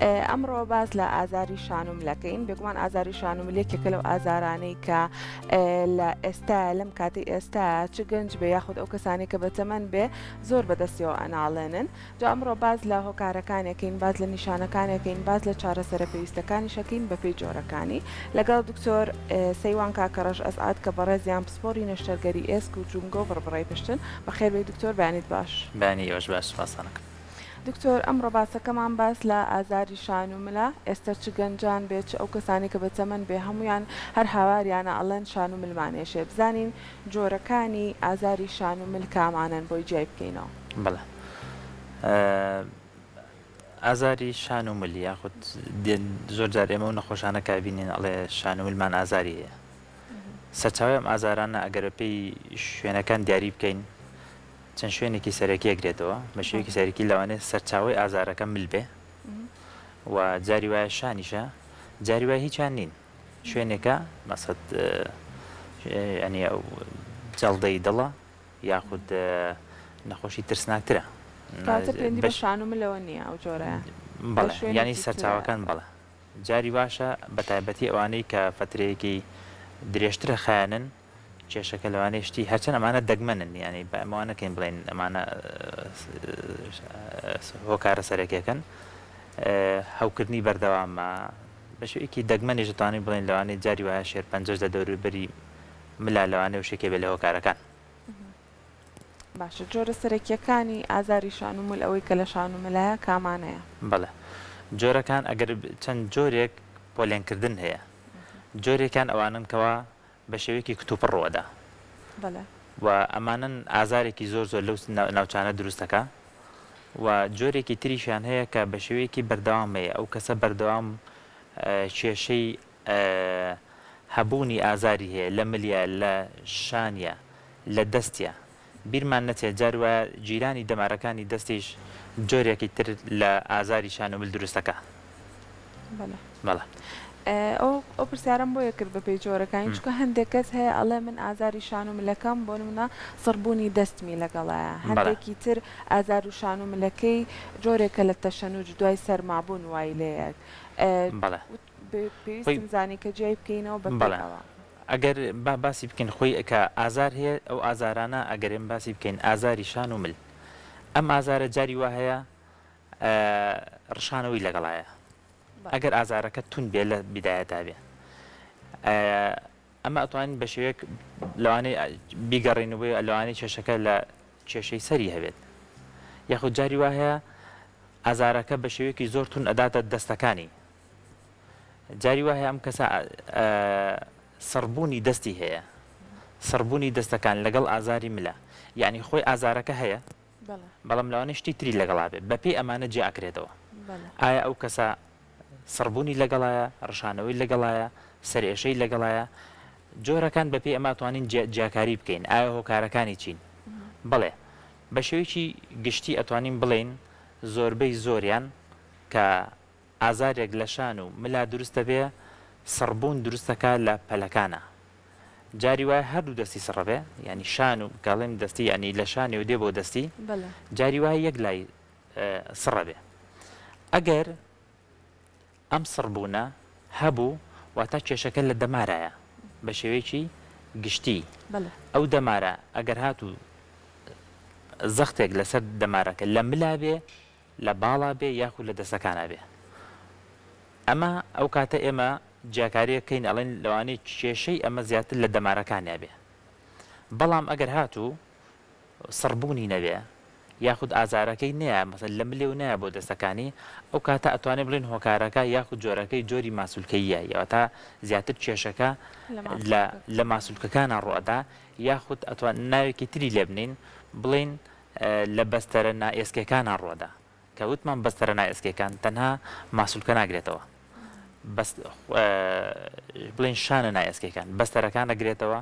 ئەمڕۆ باس لە ئازاری شان و ملەکەین، بێگومان ئازاری شان و مل یەکێکە لەو ئازارانەی کە لە ئێستا لەم کاتی ئێستا چ گەنج بێ یاخود ئەو کەسانی کە بەتەمەن بێ زۆر بەدەستیەوە ئەناڵێنن. جا ئەمڕۆ باس لە هۆکارەکانێکین، باس لە نیشانەکانێکین، باس لە چارەسەرە پێویستەکانیشەکەین بەپێی جۆرەکانی. لەگەڵ دکتۆر سەیوان کاکەڕەش ئەسعەد کە بەڕێزیان پسپۆری نەشتەرگەری ئێسک و جومگە و بڕبڕەی پشتن. بەخێربێی دکتۆر بەیانیت باش. بەیانی ئێوەش باش سوپاستان ئەکەم. دکتۆر ئەمڕۆ باسەکەمان باس لە ئازاری شان و ملە، ئێستا چ گەنجان بێ چ ئەو کەسانەی کە بە تەمەن بێ هەموویان هەر هاواریانە ئەڵێن شان و ملمان ئێشێ، بزانین جۆرەکانی ئازاری شان و مل کامانەن بۆی جیای بکەینەوە؟ بەڵێ ئازاری شان و مل یاخود زۆر جار ئێمە و نەخۆشانە کە بینین ئەڵێ شان و ملمان ئازاری هەیە سەرچاوی ئەم ئازارانە ئەگەر بەپێی شوێنەکان دیاری بکەین چەند شوێنێکی سەرەکی ئەگرێتەوە بە شێوەیەکی سەرەکی لەوانەیە سەرچاوەی ئازارەکە مل بێ و جاری وایە شانیشە جاری وایە هیچیان نین شوێنێکە مەسەد ینی ئەو جەڵدەی دڵە یاخود نەخۆشی ترسناکترە. کەواتە پەیوەندی بە شان و ملەوە نییە ئەو جۆرەیە؟ بەڵێ یانی سەرچاوەکان بەڵێ جاری واشە بەتایبەتی ئەوانەی کە فەترەیەکی درێژترە خایەنن کێشەکە لەوانەیە شتی هەرچەند ئەمانە دەگمەنن یانی با ئێمە وا نەکەین بڵێین ئەمانە هۆکارە سەرەکیەکەن هەوکردنی بەردەوامە بە شێوەیەکی دەگمەنیش دەتوانین بڵێین لەوانەیە جاری وایە شێرپەنجەش لە دەوروبەری ملا لەوانەیە وشێکێ بێ لە هۆکارەکان. باشە جۆرە سەرەکیەکانی ئازاری شان و مل ئەوەی کە لە شان و ملایە کامانەیە؟ بەڵێ جۆرەکان ئەگەر چەند جۆرێک پۆلێنکردن هەیە جۆرێکیان ئەوانەن کەوا بە شێوەیەکی کتوپڕ ڕووئەدا بەڵێ. و ئەمانەن ئازارێکی زۆر زۆر لەو ناوچانە دروست دەکا و جۆرێکی تریشیان هەیە کە بە شێوەیەکی بەردەوام هەیە ئەو کەسە بەردەوام کێشەی هەبوونی ئازاری هەیە لە ملیا لە شانیا لە دەستیا بیرمان نەچێت جار وایە گیرانی دەمارەکانی دەستیش جۆرێکی تر لە ئازاری شان و مل دروست دەکا. بەڵێ. بەڵێ. ئەو ئەو پرسیارەم بۆیە کرد بەپێی جۆرەکانی چونکە هەندێک کەس هەیە ئەڵێ من ئازاری شان و ملەکەم بۆ نمونە سڕبوونی دەستمی لەگەڵایە هەندێکی تر ئازار و شان و ملەکەی جۆرێکە لە تەشەنوج دوای سەرمابوون وای لێیە بەڵێ. پێویستم زانی کە جیای بکەینەوە بە پێی ئەوە. ئەگەر با باسی بکەین خۆی کە ئازار هەیە ئەو ئازارانە ئەگەر ئێمە باسی بکەین ئازاری شان و مل ئەم ئازارە جاری وا هەیە ڕشانەوەی لەگەڵایە ئەگەر ئازارەکە توند بێ لە بیدایەتا بێ ئەمە ئەتوانین بە شێوەیەک لەوانەیە بیگەڕێینەوە لەوانەیە کێشەکە لە کێشەی سەری هەبێت یاخود جاری وا هەیە ئازارەکە بە شێوەیەکی زۆر توند ئەداتە دەستەکانی جاری وا هەیە ئەم کەسە سڕبوونی دەستی هەیە سڕبوونی دەستەکان لەگەڵ ئازاری ملە یعنی خۆی ئازارەکە هەیە بەڵام لەوانەیە شتی تری لەگەڵا بێت بەپێی ئەمانە جیا ئەکرێتەوە ئایا ئەو کەسە سڕبوونی لەگەڵایە ڕشانەوەی لەگەڵایە سەرئێشەی لەگەڵایە جۆرەکان بەپێی ئەمە توانین جیاکاری بکەین ئایا هۆکارەکانی چین بەڵێ بە شێوەیەکی گشتی ئەتوانین بڵێین زۆربەی زۆریان کە ئازارێک لە شان و ملا دروست دەبێ سڕبوون دروست دەکا لە پەلەکانا جاری وایە هەردوو دەستی سڕەبێ یانی شان و کە ئەڵێم دەستی یانی لە شانی و دێ بۆ دەستی جاری وایە یەک لای سڕەبێ ئەگەر ئەم سڕبوونە هەبوو واتە کێشەکە لە دەمارایە بە شێوەیەکی گشتی ئەو دەمارە ئەگەر هاتوو زەختێک لەسەر دەمارەکە لە ملا بێ لە باڵا بێ یاخود لە دەستەکانا بێ ئەمە ئەو کاتە ئێمە جیاکاریەک کەین ئەڵێن لەوانەیە کێشەی ئەمە زیاتر لە دەمارەکانیا بێ بەڵام ئەگەر هاتوو سڕبوونی نەبێ یاخود ئازارەکەی نەیە مەسەل لە ملێ و نایە بۆ دەستەکانی ئەو کاتە ئەتوانێ بڵێن هۆکارەکە یاخود جۆرەکەی جۆری ماسولکەییە یاواتە زیاتر کێشەکە لە لە ماسولکەکانە ڕوئەدا یاخود ئەتوان ناوێکی تری لێبنین بڵێین لە بەستەرە نائێسکێکانا ڕوەدا کە وتمان بەستەرە نائێسکێکان تەنها ماسولکە ناگرێتەوە بەس بڵێن شانە نائێسکێکان بەستەرەکان نەگرێتەوە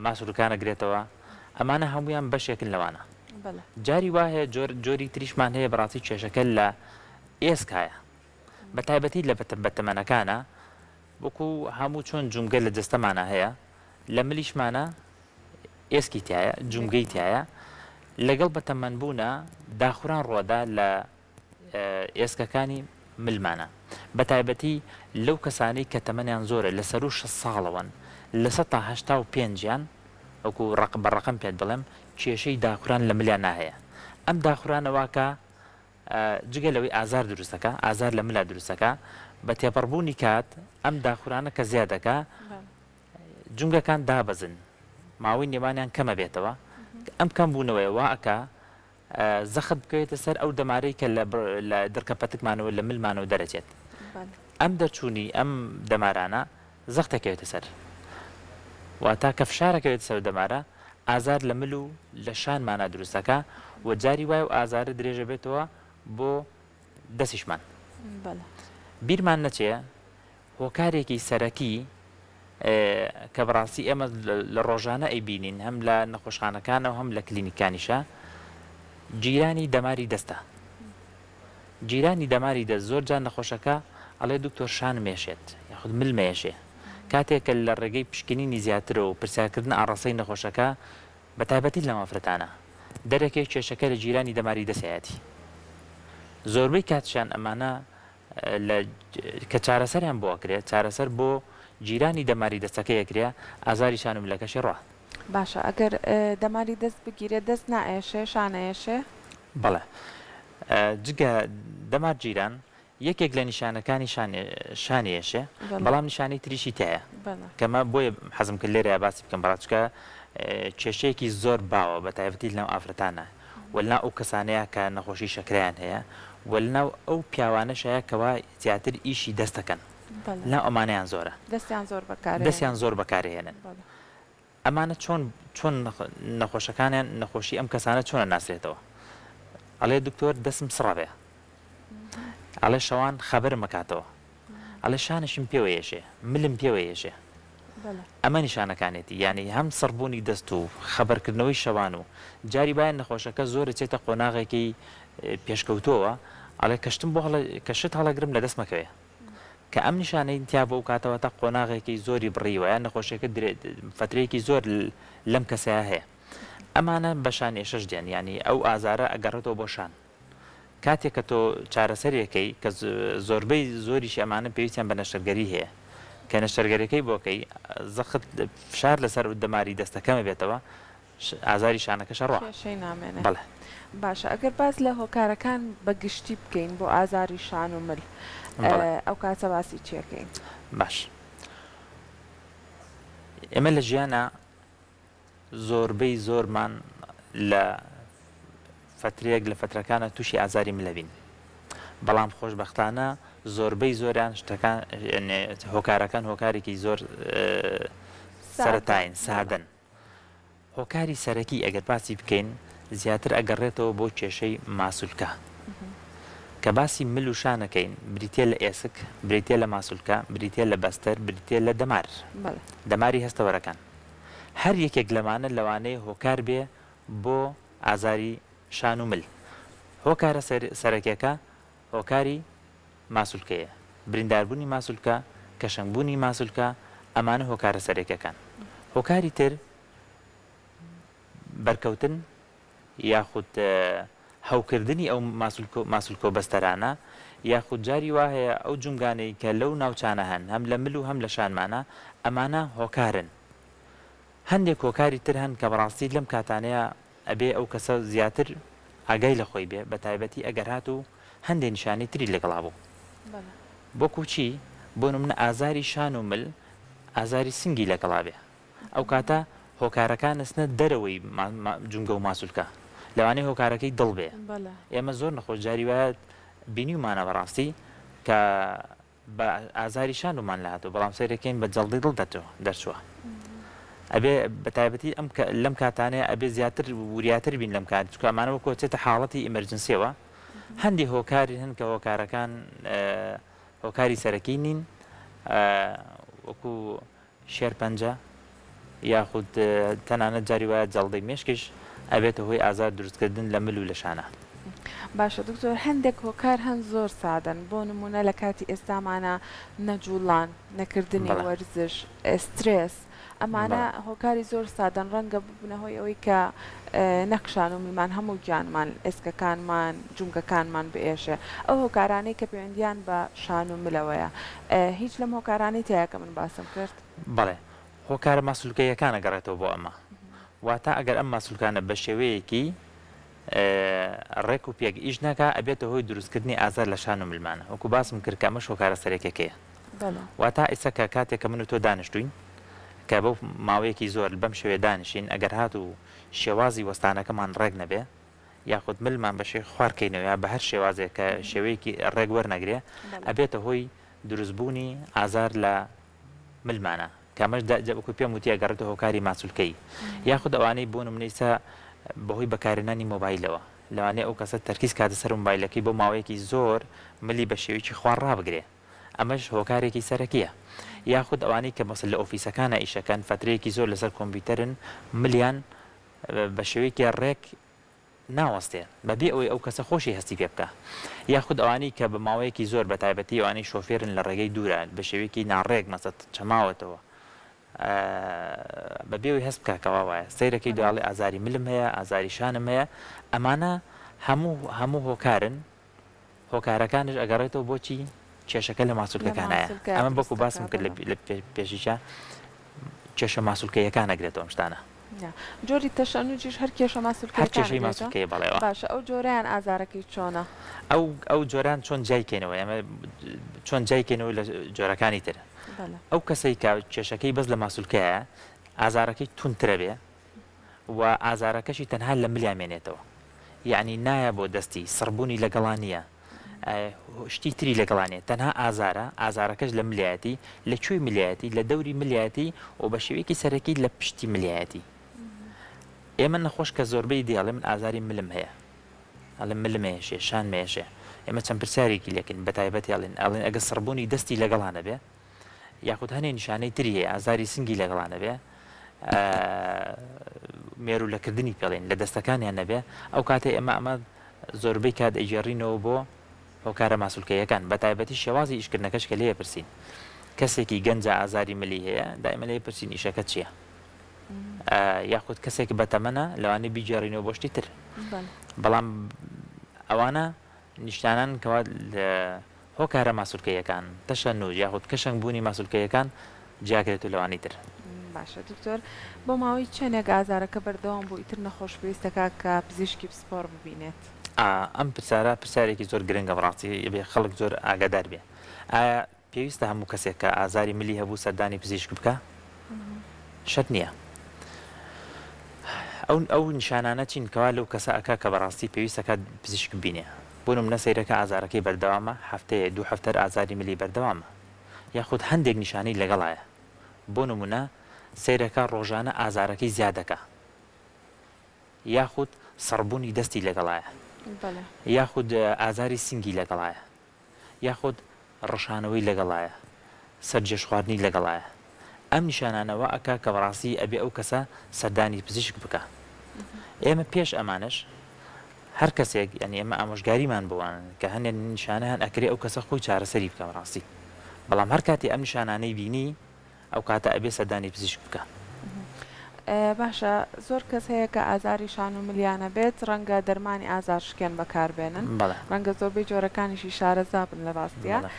ماسولکان نەگرێتەوە ئەمانە هەمویان بەشێکن لەوانە جاری وا هەیە جۆر جۆری تریشمان هەیە بەڕاستی کێشەکە لە ئێسکایە بە تایبەتی لە بەتەمەنەکانە وەکو هەموو چۆن جومگە لە جەستەمانە هەیە لە ملیشمانە ئێسکی تیایە، جومگەی تیایە، لەگەڵ بەتەمەن بوونا داخوران ڕوەدا لە ئێسکەکانی. ملمانە بە تایبەتی لەو کەسانەی کە تەمەنیان زۆرە لە سەروو 60 ساڵەوەن 85% یان وەکو ڕەق بە ڕەقەم پێت بڵێم کێشەی داخوران لە ملیانا هەیە ئەم داخورانە واکا جگە لەوەی ئازار دروست دەکا ئازار لە ملا دروست دەکا بە تێپەڕبوونی کات ئەم داخورانە کە زیاد دەکا جومگەکان دابەزن ماوەی نێوانیان کەمە بێتەوە ئەم کەم بوونەوەیە وا ئەکا زەخت بکەوێتە سەر ئەو دەمارەی کە لە دڕکە پەتکمانەوە لە ملمانەوە دەرەچێت ئەم دەرچوونی ئەم دەمارانە زەخت دەکەوێتە سەر واتا کە فشار ئەکەوێتە سەر دەمارە ئازار لە مل و لە شانمانا دروست دەکا و جاری وایە و ئازارە درێژە بێتەوە بۆ دەستیشمان بیرمان نەچێ هۆکارێکی سەرەکی کە بەڕاستی ئێمە لە ڕۆژانە ئەیبینین هەم لە نەخۆشخانەکانەوە هەم لە کلینیکانیشە گیرانی دەماری دەستە. گیرانی دەماری دەست زۆر جار نەخۆشەکە ئەڵێ دکتۆر شانم ئێشێت یاخود ملم ئێشێ کاتێک کە لە ڕێگەی پشکنینی زیاترەوە و پرسیارکردن ئاڕاستەی نەخۆشەکە بە تایبەتی لەم ئافرەتانە دەرەکەوێت کێشەکە لە گیرانی دەماری دەستایەتی زۆربەی کاتشیان ئەمانە لە کە چارەسەریان بۆ ئەکرێ چارەسەر بۆ گیرانی دەماری دەستەکەی ئەکرێ ئازاری شان و ملەکەشی ڕوا. باشە ئەگەر دەماری دەست بگیرێ دەست نائێشێ شان ئەیەشێ؟ بەڵێ جگە دەمار گیران یەکێک لە نیشانەکانی شان ئێشێ بەڵام نیشانەی تریشی تایە کەمە بۆیە حەزم کرد لێرە باسی بکەم بەڕاست چکە کێشەیەکی زۆر باوە بە تایبەتی لەناو ئافرەتانە و لەناو ئەو کەسانەیە کە نەخۆشی شەکرەیان هەیە و لەناو ئەو پیاوانەشەیە کەوا زیاتر ئیشی دەست دەکەن لەناو ئەمانەیان زۆرە دەستیان زۆر بەکارهێنن دەستیان زۆر بەکارهێنن ئەمانە چۆن چۆن نەخۆشەکانیان نەخۆشی ئەم کەسانە چۆن ئەناسرێتەوە ئەڵێ دکتۆر دەسم سڕەبێ ئەڵێ شەوان خەبەرم ئەکاتەوە ئەڵێ شانشم پێوە یەشێ ملم پێوە یەشێ ئەمە نیشانەکانێتی یعنی هەم سڕبوونی دەست و خەبەرکردنەوەی شەوان و جاری وایە نەخۆشەکە زۆر چێتە قۆناغێکی پێشکەوتووەوە ئەڵێ کەشتم بۆ هەڵە کە شت هەڵەگرم لە دەستمەکەوێ کە ئەم نیشانەی تیا بوو ئەو کاتە واتە قۆناغێکی زۆری بڕیوە یان نەخۆشیەکە فەترەیەکی زۆر لەم کەسەیا هەیە ئەمانە بە شان ئێشەش دێن یانی ئەو ئازارە ئەگەڕێتەوە بۆ شان کاتێک کە تۆ چارەسەرێکەی کە زۆربەی زۆریشی ئەمانە پێویستیان بە نەشتەرگەری هەیە کە نەشتەرگەریەکەی بۆکەی زەخت فشار لەسەر دەماری دەستەکەمە بێتەوە ئازاری شانەکەش ئەڕوا. کێشەی نامێنێ. بەڵێ. باشە ئەگەر باس لە هۆکارەکان بە گشتی بکەین بۆ ئازاری شان و مل بەڵێ. ئەو کاتە باسی چی ئەکەین؟ باش ئێمە لە ژیانا زۆربەی زۆرمان لە فەترەیەک لە فەترەکانە تووشی ئازاری ملە بین بەڵام خۆشبەختانە زۆربەی زۆریان شتەکان هۆکارەکان هۆکارێکی زۆر سەرەتاین سادەن. هۆکاری سەرەکی ئەگەر باسی بکەین زیاتر ئەگەڕێتەوە بۆ کێشەی ماسولکە. کە باسی مل و شان ئەکەین بریتیە لە ئێسک، بریتیە لە ماسولکە، بریتیە لە بەستەر، بریتیە لە دەمار، دەماری هەستەوەرەکان. هەر یەکێک لەمانە لەوانەیە هۆکار بێ بۆ ئازاری شان و مل. هۆکارە سەرەکیەکە هۆکاری ماسولکەیە، برینداربوونی ماسولکە، کەشەنگبوونی ماسولکە، ئەمانە هۆکارە سەرەکیەکان. هۆکاری تر بەرکەوتن یاخود هەوکردنی ئەو ماسولکە و بەستەرانە، یاخود جاری وا هەیە ئەو جومگانەی کە لەو ناوچانە هەن هەم لە مل و هەم لە شانمانە ئەمانە هۆکارن. هەندێک هۆکاری تر هەن کە بەڕاستی لەم کاتانەیا ئەبێ ئەو کەسە زیاتر ئاگای لە خۆی بێ بە تایبەتی ئەگەر هاتوو هەندێ نیشانەی تری لەگەڵا بوو وەکو چی بۆ نمونە ئازاری شان و مل ئازاری سنگی لەگەڵا بێ ئەو کاتە هۆکارەکان ئەچنە دەرەوەی جومگە و ماسولکە لەوانەیە هۆکارەکەی دڵ بێ ئێمە زۆر نەخۆش جاری وایە بینیومانە بەڕاستی کە بە ئازاری شان و مان لە هاتووە بەڵام سەیرەکەین بە جەڵدەی دڵ دەرچووە ئەبێ بە تایبەتی ئەم لەم کاتانەیە ئەبێ زیاتر وریاتر بین لەم کات چونکە ئەمانە وەکو ئەچێتە حاڵەتی emergency ەوە هەندێ هۆکار هەن کە هۆکارەکان هۆکاری سەرەکی نین وەکو شێرپەنجە یاخود تەنانەت جاری وایە جەڵدەی مێشکیش ئەبێتە هۆی ئازار دروستکردن لە مل و لە شانە. باشە دکتۆر هەندێک هۆکار هەن زۆر سادەن بۆ نمونە لە کاتی ئێستامانە نەجوڵان، نەکردنی بەڵێ. وەرزش، سترێس ئەمانە بەڵێ. هۆکاری زۆر سادەن ڕەنگە ببنە هۆی ئەوەی کە نەک شان و ملمان هەموو گیانمان ئێسکەکانمان جومگەکانمان بئێشێ ئەو هۆکارانەی کە پەیوەندیان بە شان و ملەوەیە هیچ لەم هۆکارانەی تیایە کە من باسم کرد؟ بەڵێ هۆکارە ماسولکەییەکان ئەگەڕێتەوە بۆ ئەمە واتە ئەگەر ئەم ماسولکانە بە شێوەیەکی ڕێک و پێک ئیش نەکا ئەبێتە هۆی دروستکردنی ئازار لە شان و ملمانە وەکو باسم کرد کە ئەمەش هۆکارە سەرەکیەکەیە واتا ئیسە کە کاتێک کە من و تۆ دانیشتوین کە بۆ ماوەیەکی زۆر بەم شێوەیە دانیشین ئەگەر هاتوو شێوازی وەستانەکەمان ڕێک نەبێ یاخود ملمان بە شێوەی خوار کەینەوە یا بە هەر شێوازێک کە شێوەیەکی ڕێک وەرنەگرێ ئەبێتە هۆی دروستبوونی ئازار لە ملمانە کە ئەمەش دە وەکو پێم وتی ئەگەڕێتەوە هۆکاری ماسولکەیی یاخود ئەوانەی بۆ نمونە ئیستا بەهۆی بەکارهێنانی مۆبایلەوە لەوانەیە ئەو کەسە تەرکیز کاتە سەر مۆبایلەکەی بۆ ماوەیەکی زۆر ملی بە شێوەیەکی خوار ڕابگرێ ئەمەش هۆکارێکی سەرەکیە یاخود ئەوانەی کە مەسەل لە ئۆفیسەکانە ئیشەکەن فەترەیەکی زۆر لەسەر کۆمپیوتەرن ملیان بە شێوەیەکی ڕێک ناوەستێ بە بێ ئەوەی ئەو کەسە خۆشی هەستی پێ بکا یاخود ئەوانەی کە بە ماوەیەکی زۆر بە تایبەتی ئەوانەی شۆفێرن لە ڕێگەی دوورە بە شێوەیەکی ناڕێک مەسەت چەماوەتەوە بە بێ ئەوەی هەست بکا کەوا وایە سەیرەکەی دوای ئەڵێ ئازاری ملم هەیە ئازاری شانم هەیە ئەمانە هەموو هەموو هۆکارن هۆکارەکانیش ئەگەڕێتەوە بۆچی کێشەکە لە لە ماسولکەکانایە ماسولکەیا ئەمە دروست بەکو باسم دەکا کرد بەڵێ. لە پێشیشا کێشە ماسولکەیەکان ئەگرێتەوە ئەم شتانە. نا جۆری تەشەنوجیش هەر کێشە هەر ماسولکەیەکان کێشەی ئەگرێتەوە؟ ماسولکەیە بەڵێ. باشە ئەو جۆرەیان ئازارەکەی چۆنە؟ ئەو ئەو جۆران چۆن جیای کەینەوە ئێمە چۆن جیای کەینەوە لە جۆرەکانی تر بەڵێ. ئەو کەسەی کە کێشەکەی بەس لە ماسولکەیە ئازارەکەی توندترە بێ و ئازارەکەشی تەنها لە ملیا مێنێتەوە یەعنی نایە بۆ دەستی سڕبوونی لەگەڵا نییە شتی تری لەگەڵا نییە تەنها ئازارە ئازارەکەش لە ملیایەتی لە کوێی ملیایەتی لە دەوری ملیایەتی و بە شێوەیەکی سەرەکی لە پشتی ملیایەتی ئێمە نەخۆش کە زۆربەی دێ ئەڵێ من ئازاری ملم هەیە ئەڵێ ملم ئێشێ شانم ئێشێ ئێمە چەند پرسیارێکی لێکەین بە تایبەتی ئەڵێن ئەڵێن ئەگە سڕبوونی دەستی لەگەڵا نەبێ یاخود هەنێ نیشانەی تری هەیە ئازاری سنگی لەگەڵا نەبێ مێروولەکردنی پێڵین لە دەستەکانیان نەبێ ئەو کاتێ ئێمە ئەمە زۆربەی کات ئەگێڕینەوە بۆ هۆکارە ماسولکەیەکان بە تایبەتی شێوازی ئیشکردنەکەش کە لێ پرسین کەسێکی گەنجە ئازاری ملی هەیە دایمە لێ پرسین ئیشەکە چییە یاخود کەسێک بەتەمەنە لەوانەیە بیگێڕینەوە بۆ شتی تر بەڵام ئەوانە نیشتانان کەوا هۆکارە ماسولکەییەکان، تەشەنوج یاخود کەشەنگ بوونی ماسولکەییەکان جیاکرێتەوە لەوانەی تر. باشە دکتۆر بۆ ماوەی چەنێک ئازارەکە بەردەوام بوو ئیتر نەخۆش پێویست دەکات کە پزیشکی پسپۆڕ ببینێت؟ ئا ئەم پرسیارە پرسیارێکی زۆر گرنگە بەڕاستی ئەبێ خەڵک زۆر ئاگادار بێ ئایا پێویستە هەموو کەسێک کە ئازاری ملی هەبوو سەردانی پزیشک بکا؟ شەرت نییە. ئەو ئەو نیشانانە چین کەوا لەو کەسە ئەکا کە بەڕاستی پێویست ئەکات پزیشک ببینێ؟ بۆ نمونە سەیرەکە ئازارەکەی بەردەوامە هەفتەیە دوو هەفتەر ئازاری ملی بەردەوامە یاخود هەندێک نیشانەی لەگەڵایە بۆ نمونە سەیرەکە ڕۆژانە ئازارەکەی زیادەکا یاخود سڕبوونی دەستی لەگەڵایە یاخود ئازاری سنگی لەگەڵایە یاخود ڕشانەوەی لەگەڵایە، سەرجێژخواردنی لەگەڵایە، ئەم نیشانانە وا ئەکا کە بەڕاستی ئەبێ ئەو کەسە سەردانی پزیشک بکا. ئێمە پێش ئەمانەش هەر کەسێک یانی ئێمە ئامۆژگاریمان بۆ وانن کە هەنێ نیشانە هەن ئەکرێ ئەو کەسە خۆی چارەسەری بکا بەڕاستی بەڵام هەر کاتێ ئەم نیشانانەی بینی ئەو کاتە ئەبێ سەردانی پزیشک بکا. باشە زۆر کەس هەیە کە ئازاری شان و ملیان ئەبێت ڕەنگە دەرمانی ئازار شکێن بەکار بێنن بەڵێ. ڕەنگە زۆربەی جۆرەکانیشی شارەزا بن لە ڕاستیا بەڵێ.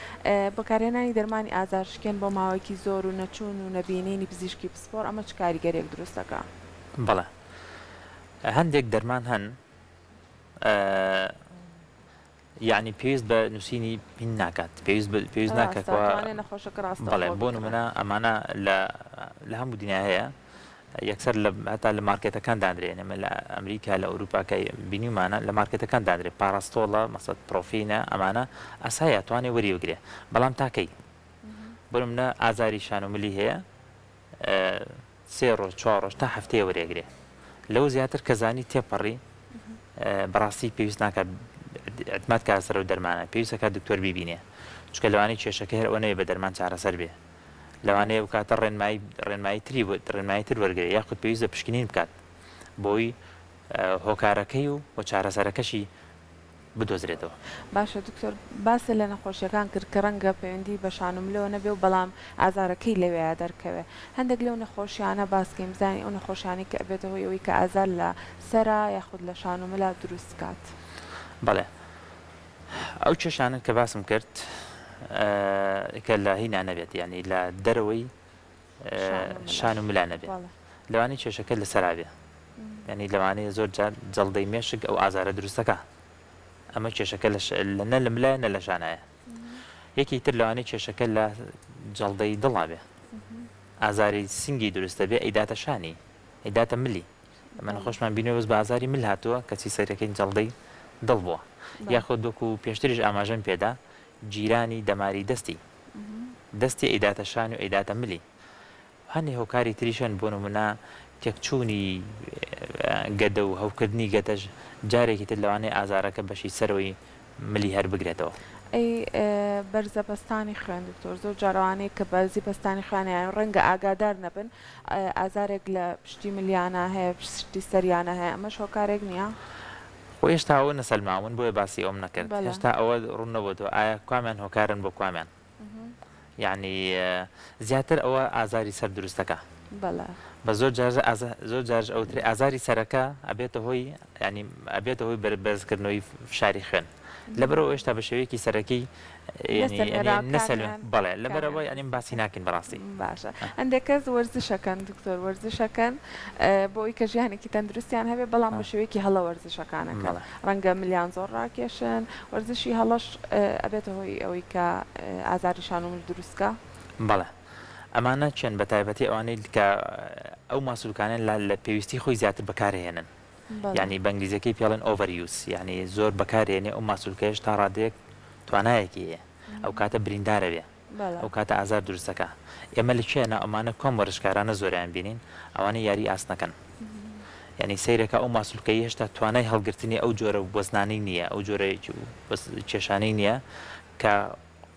بەکارهێنانی دەرمانی ئازار شکێن بۆ ماوەیەکی زۆر و نەچوون و نەبینینی پزیشکی پسپۆڕ ئەمە چ کاریگەریەک دروست دەکا؟ بەڵێ هەندێک دەرمان هەن یەعنی پێویست بە نووسینی هین ناکات پێویست بە پێویست ناکات ڕاستە کەوا ئەتوانێ نەخۆشەکە بەڵێ ڕاستەوخۆ بۆ بیکڕێ. نمونە ئەمانە لە لە هەموو دنیا هەیە یەکسەر لە هەتا لە مارکێتەکان دانرێ ئێمە لە ئەمریکا لە ئەوروپا کە بینیومانە لە مارکێتەکان دانرێ پاراستۆڵە مەسەد پرۆفینە ئەمانە ئاسایە ئەتوانێ وەری بگرێ بەڵام تا کەی بۆ نمونە ئازاری شان و ملی هەیە سێ ڕۆژ چوار ڕۆژ تا هەفتەیە وەرێگرێ لەوە زیاتر کە زانی تێپەڕی بەڕاستی پێویست ناکات اعتماد کە سەر و دەرمانە پێویستە کات دکتۆر بیبینێ چونکە لەوانەیە کێشەکە هەر ئەوە نەبێ بە دەرمان چارەسەر بێ لەوانەیە ئەو کاتە ڕێنمایی ڕێنمایی تری ڕێنمایی تر وەرگێ یاخود پێویستە پشکنین بکات بۆی هۆکارەکەی و و چارەسەرەکەشی. بدۆزرێتەوە. باشە دکتۆر باست لە نەخۆشیەکان کرد کە ڕەنگە پەیوەندی بە شان و ملەوە نەبێ و بەڵام ئازارەکەی لەوێیا دەرکەوێ هەندێک لەو نەخۆشیانە باس کەین بزانین ئەو نەخۆشیانەی کە ئەبێتە هۆی ئەوەی کە ئازار لە سەرا یاخود لە شان و ملا دروست کات. بەڵێ ئەو کێشانە کە باسم کرد کە لە هینا نەبێت یانی لە دەرەوەی شان و ملا نەبێ لەوانەیە کێشەکە لە سەرا بێ یانی لەوانەیە زۆر جار جەڵدەی مێشک ئەو ئازارە دروستەکە ئەمە کێشەکە لە نە لە ملایە نە لە شانایە یەکی تر لەوانەیە کێشەکە لە جەڵدەی دڵا بێ ئازاری سنگی دروستە بێ ئەیداتە شانی ئەیداتە ملی ئەمە نەخۆشمان بینەوە بەس بە ئازاری مل هاتووە کەچی سەیرەکەین جەڵدەی دڵ بووە یاخود وەکو پێشتریش ئاماژەم پێدا گیرانی دەماری دەستی دەستی ئەیداتە شان و ئەیداتە ملی. هەندێ هۆکاری تریش هەن بۆ نموونە تێکچوونی گەدە و هەوکردنی گەدەش جارێکی تر لەوانەیە ئازارەکە بەشی سەرەوەی ملی هەر بگرێتەوە. ئەی بەرزە پەستانی خوێن دکتۆر؟ زۆر جار ئەوانەی کە بەرزی پەستانی خوێنیان ڕەنگە ئاگادار نەبن ئازارێک لە پشتی ملیانا هەیە پشتی سەریانا هەیە ئەمەش هۆکارێک نییە؟ خۆ هێشتا ئەوە نەسەلماون بۆیە باسی ئەوەم نەکرد هێشتا ئەوە ڕوون نەبۆتەوە ئایا کوامیان هۆکارن بۆ کوامیان یعنی زیاتر ئەوە ئازاری سەر دروستەکە بە زۆر جار زۆر جارش ئەوترێ ئازاری سەرەکە ئەبێتە هۆی ینی ئەبێتە هۆی بەرزکردنەوەی فشاری خوێن لەبەرەوە هێشتا بە شێوەیەکی سەرەکی نەسەلوێن بەڵێ لەبەرەوە یانی باسی ناکەین بەڕاستی. باشە هەندێک کەس وەرزشەکەن دکتۆر وەرزشەکەن بۆ ئەوی کە ژیانێکی تەندروستیان هەبێ بەڵام بە شێوەیەکی هەڵە وەرزشەکانەکەن ڕەنگە ملیان زۆر ڕاکێشن وەرزشی هەڵەش ئەبێتە هۆی ئەوەی کە ئازاری شان و مل دروستکا؟ بەڵێ ئەمانە کێن بەتایبەتی ئەوانەی کە ئەو ماسولکانە لە پێویستی خۆی زیاتر بەکارهێنن یانی بە ئینگلیزیەکەی پێڵێن over use یانی زۆر بەکارێنێ ئەو ماسولکەیەش تا ڕادەیەک توانایەکی هەیە ئەو کاتە بریندارە بێ ئەو کاتە ئازار دروستەکە ئێمە لە کوێ نا ئەمانە کۆم وەرزشکارانە زۆریان بینین ئەوانە یاری ئاسنەکەن یعنی سەیرەکە ئەو ماسولکەی هێشتا توانای هەڵگرتنی ئەو جۆرە وەزنانەی نییە ئەو جۆرە کێشانەی نییە کە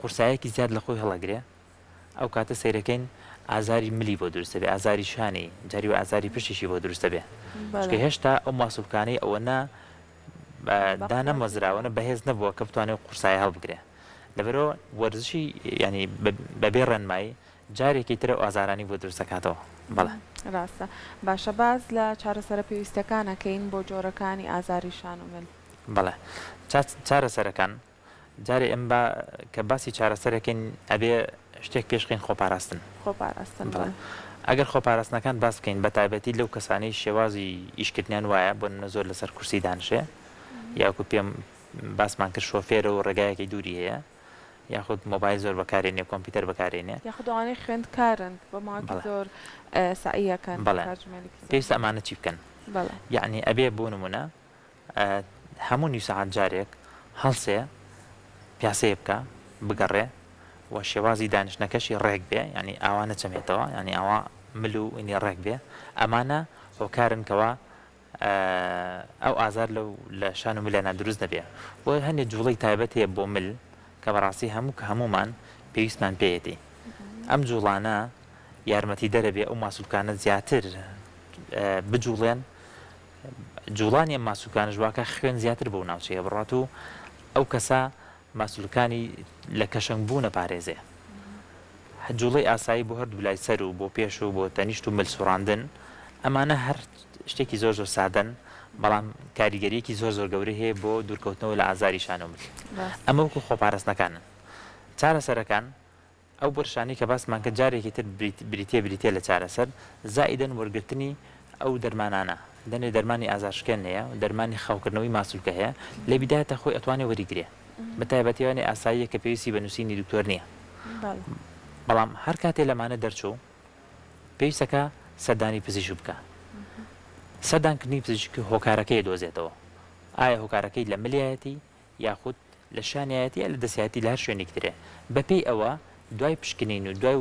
قورسایەکی زیاد لە خۆی هەڵەگرێ ئەو کاتە سەیرەکەین ئازاری ملی بۆ دروست دەبێ ئازاری شانی جاری وە ئازاری پشتیشی بۆ دروست دەبێ چونکە هێشتا ئەو ماسولکانەی ئەوەنە دانەمەزراوەنە بەهێز نەبووە کە بتوانێت قورسایی هەڵبگرێ لەبەرەوە وەرزشی ینی بەبێ ڕێنمایی جارێکی ترە ئازارانی بۆ دروست دەکاتەوە بەڵێ. ڕاستە باشە باس لە چارەسەرە پێویستەکان ئەکەین بۆ جۆرەکانی ئازاری شان و مل. بەڵێ چارەسەرەکان جارێ ئێمە با کە باسی چارەسەرەکەین ئەبێ شتێک پێش خەین خۆپاراستن. خۆپاراستن بەڵێ. ئەگەر خۆپاراستنەکان باس بکەین بە تایبەتی لەو کەسانەی شێوازی ئیشکردنیان وایە بۆ نمونە زۆر لەسەر کورسی دانشێ یاکو پێم باسمان کرد شۆفێرە و ڕێگایەکی دووری هەیە یاخود مۆبایل زۆر بەکارێنێ کۆمپیوتەر بەکارێنێ. یاخود ئەوانەی خوێندکارن بۆ ماوەیەکی زۆر سەعی ئەکەن بەڵێ کاتژمێرێکی زۆر. پێویستە ئەمانە چی بکەن؟ بەڵێ. یەعنی ئەبێ بۆ نمونە هەموو نیو سەعات جارێک هەڵسێ پیاسەیە بکا بگەڕێ و شێوازی دانیشتنەکەشی ڕێک بێ یانی ئاوا نەچەمێتەوە یانی ئاوا مل و ئینی ڕێک بێ ئەمانە هۆکارن کەوا ئەو ئازار لەو لە شان و ملیانا دروست نەبێ و هەندێ جوڵەی تایبەت هەیە بۆ مل کە بەڕاستی هەموو کە هەموومان پێویستمان پێیەتی ئەم جوڵانە یارمەتیدەرە بێ ئەو ماسولکانە زیاتر بجوڵێن جوڵانی ئەم ماسولکانەش واکا خوێن زیاتر بەو ناوچەیە بڕات و ئەو کەسە ماسولکانی لە کەشەنگ بوون ئەپارێزێ. جوڵەی ئاسایی بۆ هەردوو لای سەر و بۆ پێش و بۆ تەنیشت و مل سوڕاندن ئەمانە هەر شتێکی زۆر زۆر سادەن بەڵام کاریگەریەکی زۆر زۆر گەورەی هەیە بۆ دوورکەوتنەوە لە ئازاری شان و مل. ئەمە وەکو خۆپارستنەکانن. چارەسەرەکان ئەو وەرشانەی کە باسمان کرد جارێکی تر بریتیە بریتیە لە چارەسەر زائیدەن وەرگرتنی ئەو دەرمانانە دەنێ دەرمانی ئازارشکێن هەیە دەرمانی خاوکردنەوەی ماسولکە هەیە لە بیدایەتە خۆی ئەتوانێ وەریگرێ بە تایبەتی وانێ ئاساییە کە پێویستی بە نووسینی دکتۆر نییە بەڵام هەر کاتێ لەمانە دەرچوو پێویستەکە سەردانی پزیشک بکە سەردانکردنی پزیشک هۆکارەکەی دۆزێتەوە ئایا هۆکارەکەی لە ملیایەتی یاخود لە شانیایەتی یا لە دەسیایەتی لە هەر شوێنیک ترێ بەپێی ئەوە دوای پشکنین و دوای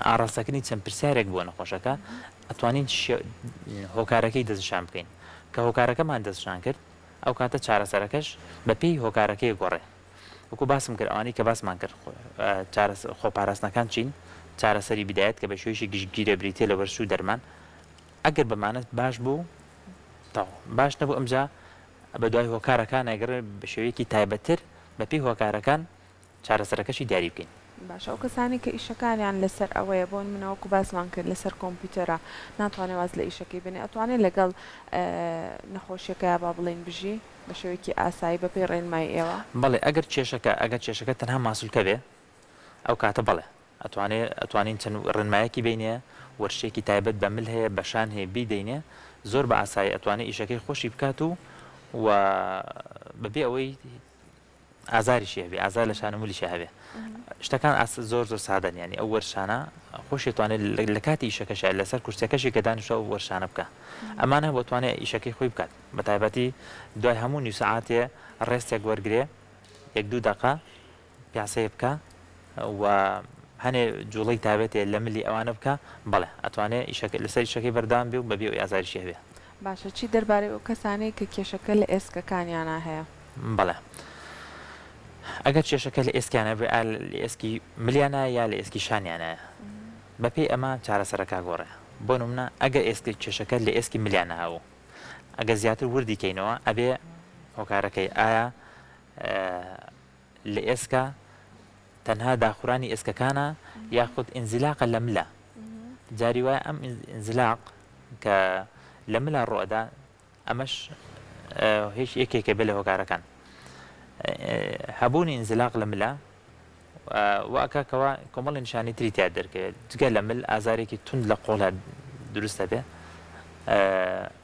ئاڕاستەکردنی چەند پرسیارێک بۆ نەخۆشەکە ئەتوانین هۆکارەکەی دەستنیشان بکەین کە هۆکارەکەمان دەستنیشان کرد ئەو کاتە چارەسەرەکەش بەپێی هۆکارەکەی گۆڕێ وەکو باسم کرد ئەوانەی کە باسمان کرد خۆپاراستنەکان چین چارەسەری بدایەت کە بە شێوەیەکی گشتگیرە بریتیە لە وەرزش و دەرمان ئەگەر بەمانە باش بوو تەواو باش نەبوو ئەمجا. بە دوای هۆکارەکان ئەگەڕێ بە شێوەیەکی تایبەتتر بە پێی هۆکارەکان چارەسەرەکەشی دیاری بکەین. باشە ئەو کەسانەی کە ئیشەکانیان لەسەر ئەوەیە بۆ نمونە وەکو باسمان کرد لەسەر کۆمپیوتەرە ناتوانێ واز لە ئیشەکەی بێنێ ئەتوانێ لەگەڵ نەخۆشیەکەیا با بڵێین بژی بە شێوەیەکی ئاسایی بەپێی ڕێنمایی ئێوە؟ بەڵێ ئەگەر کێشەکە ئەگەر کێشەکە تەنها ماسولکە بێ ئەو کاتە بەڵێ ئەتوانێ ئەتوانین چەند ڕێنمایەکی بینێ وەرشێکی تایبەت بە مل هەیە بە شان هەیە بیدەینێ زۆر بە ئاسایی ئەتوانێ ئیشەکەی خۆشی بکات و و بەبێ ئەوەی ئازاریشی هەبێ ئازار لە شان و ملیشی هەبێ شتەکان ئاس زۆر زۆر سادەن یانی ئەو وەرشانە خۆشی توانێت لە کاتی ئیشەکەشە لەسەر کورسەکەشی کە دانیشتوە ئەو وەرشانە بکە ئەمانە بۆ توانێت ئیشەکەی خۆی بکات بە تایبەتی دوای هەموو نیو سەعاتێ rest ێک وەرگێ یەک دوو دەقە پیاسەیە بکە و هەنێ جوڵەی تابێتێ لە ملی ئەوانە بکە بەڵێ ئەتوانێ ئیشەکە لەسەر ئیشەکەی بەردەوام بێ و بەبێ ئەوەی ئازاریشی هەبێ. باشە چی دەربارەی ئەو کەسانەی کە کێشەکە لە ئێسکەکانیانا هەیە؟ بەڵێ ئەگەر کێشەکە لە ئێسکیانە بێ ئا لە ئێسکی ملیانایە یا لە ئێسکی شانیانایە بەپێی ئەمە چارەسەرەکە ئەگۆڕێ بۆ نمونە ئەگەر ئێسک کێشەکە لە ئێسکی ملیانە هەبوو ئەگەر زیاتر وردی کەینەوە ئەبێ هۆکارەکەی ئایا لە ئێسکە تەنها داخورانی ئێسکەکانە یاخود ئینزیلاقە لە ملە جاری وایە ئەم ئینزلاق کە لە ملا ڕوئەدا ئەمەش هیچ یەکێکە بێ لە هۆکارەکان هەبوونی ئینزلاق لە ملە واکە کەوا کۆمەڵی نیشانی تری تیا دەرکەوێت جگە لە مل ئازارێکی توند لە قۆڵە دروست دەبێ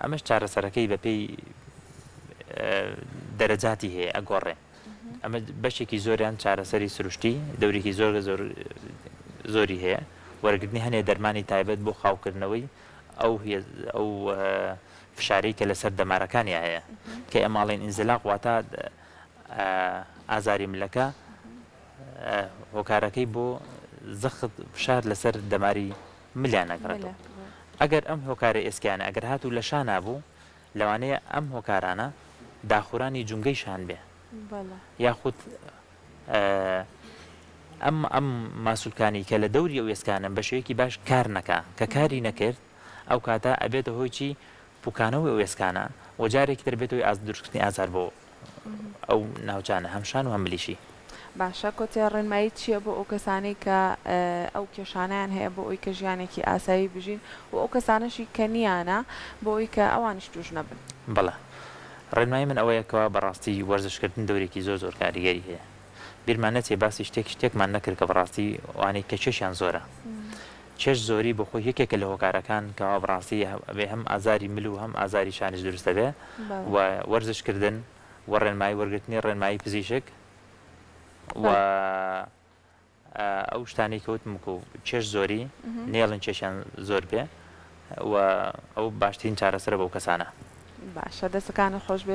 ئەمەش چارەسەرەکەی بەپێی دەرەجاتی هەیە ئەگۆڕێ ئەمە بەشێکی زۆریان چارەسەری سروشتی دەورێکی زۆر زۆر زۆری هەیە وەرگرتنی هەنێ دەرمانی تایبەت بۆ خاوکردنەوەی ئەو ئەو فشارەی کە لەسەر دەمارەکانیا هەیە کە ئێمە ئەڵێین ئینزلاق واتە ئازاری ملەکە هۆکارەکەی بۆ زەخت فشار لەسەر دەماری ملیان ئەگەڕێتەوە ئەگەر ئەم هۆکارە ئێسکیانە ئەگەر هاتوو لە شانا بوو لەوانەیە ئەم هۆکارانە داخورانی جومگەی شان بێ یاخود ئەم ئەم ماسولکانی کە لە دەوری ئەو ئێسکانەن بە شێوەیەکی باش کار نەکا کە کاری نەکرد ئەو کاتە ئەبێتە هۆی چی پوکانەوەی ئەو ئێسکانە و جارێکی تر بێتە هۆی ئاز دروستکردنی ئازار بۆ ئەو ناوچانە هەم شان و هەم ملیشی. باشە کۆتێ ڕێنمایی چیە بۆ ئەو کەسانەی کە ئەو کێشانەیان هەیە بۆ ئەوی کە ژیانێکی ئاسایی بژین و ئەو کەسانەشی کە نیانە بۆ ئەوی کە ئەوانیش توش نەبن؟ بەڵێ ڕێنمایی من ئەوەیە کەوا بەڕاستی وەرزش کردن دەورێکی زۆر زۆر کاریگەری هەیە بیرمان نەچێ باسی شتێک شتێکمان نەکرد کە بەڕاستی ئەوانەی کە کێشیان زۆرە چێژ زۆری بۆ خۆی یەکێکە لە هۆکارەکان کەوا بەڕاستی ئەبێ هەم ئازاری مل و هەم ئازاری شانیش دروست دەبێ و وەرزش کردن و ڕێنمایی وەرگرتنی ڕێنمایی پزیشک و ئەو شتانەی کە وتم وەکو چێژ زۆری نێڵن کێشیان زۆر بێ و ئەو باشترین چارەسەرە بۆ کەسانە. باشە دەستەکانت خۆش بێت.